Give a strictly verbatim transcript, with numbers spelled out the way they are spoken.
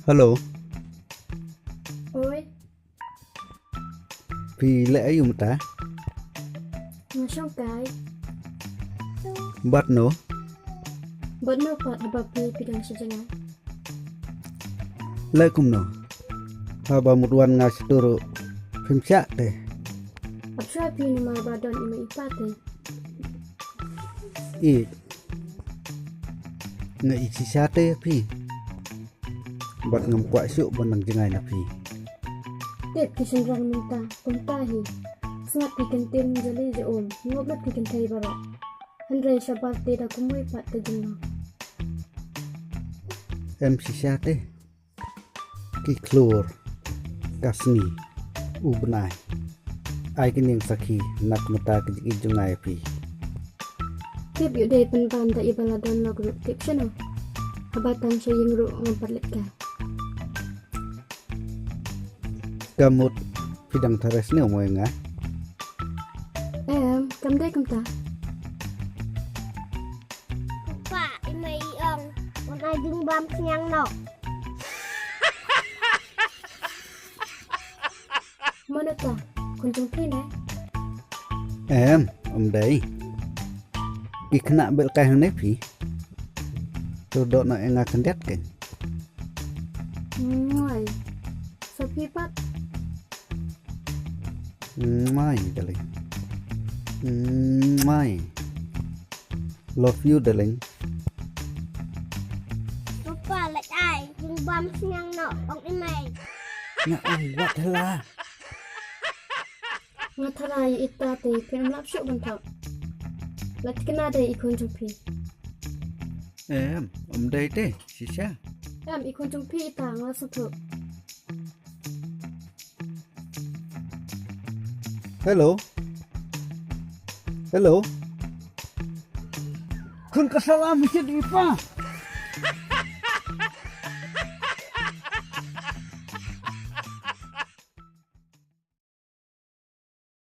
Hello. Oi. Phi leh aiu mynta? Nga shong kai. Bad no? Bad no pat haba phi phi dang sha jngai? Leh kumno? Haba mut wan nga sha tu ruh phim shah te. Ap shuwa phi namar ba don i mei i pa te. Ïeit. Nga ïeit shisha te ïa phi. Bad ngam kwah shuh ban nang jngai na phi. Tip ki shynrang mynta kumta hi. Sngap ki kyntien jali ja um, ngop lut ki kynthei baroh. Hynrei shabar te da kumwei pat ka jinglong. Em shisha te. Ki khlur, ka sngi, u bnai. Ai ki ïing sakhi na ka bynta ka jingïeit jong nga ïa phi. Tip ïoh dei pynban da i ba la don lok ruh, tip shano? Haba tang sha ïing ruh ngam pat leit kai. Ka mut phi dang tharai sniew mo ïa nga? Em, kam dei kumta. Papa, i mei i ong, wan ai jingbam sniang noh. Mano ta? Khun jong phi ne? Em, ym dei. Ki khynnah bel kai hangne phi. To doh noh ïa nga khyndiat kein. Mwai. Sa phi pat. Mwai, darling. Mwai. Love you, darling. Papa, leit ai jingbam sniang noh, ong i mei. Nga ong wat hela. Nga tharai ita te phi ym lap shuh ban thok. La thikna dei i khun jong phi. Em, ym dei te, shisha. Em, i khun jong phi ita, nga sngewthuh. Hello. Hello. Khun ka sala mi kit i pa.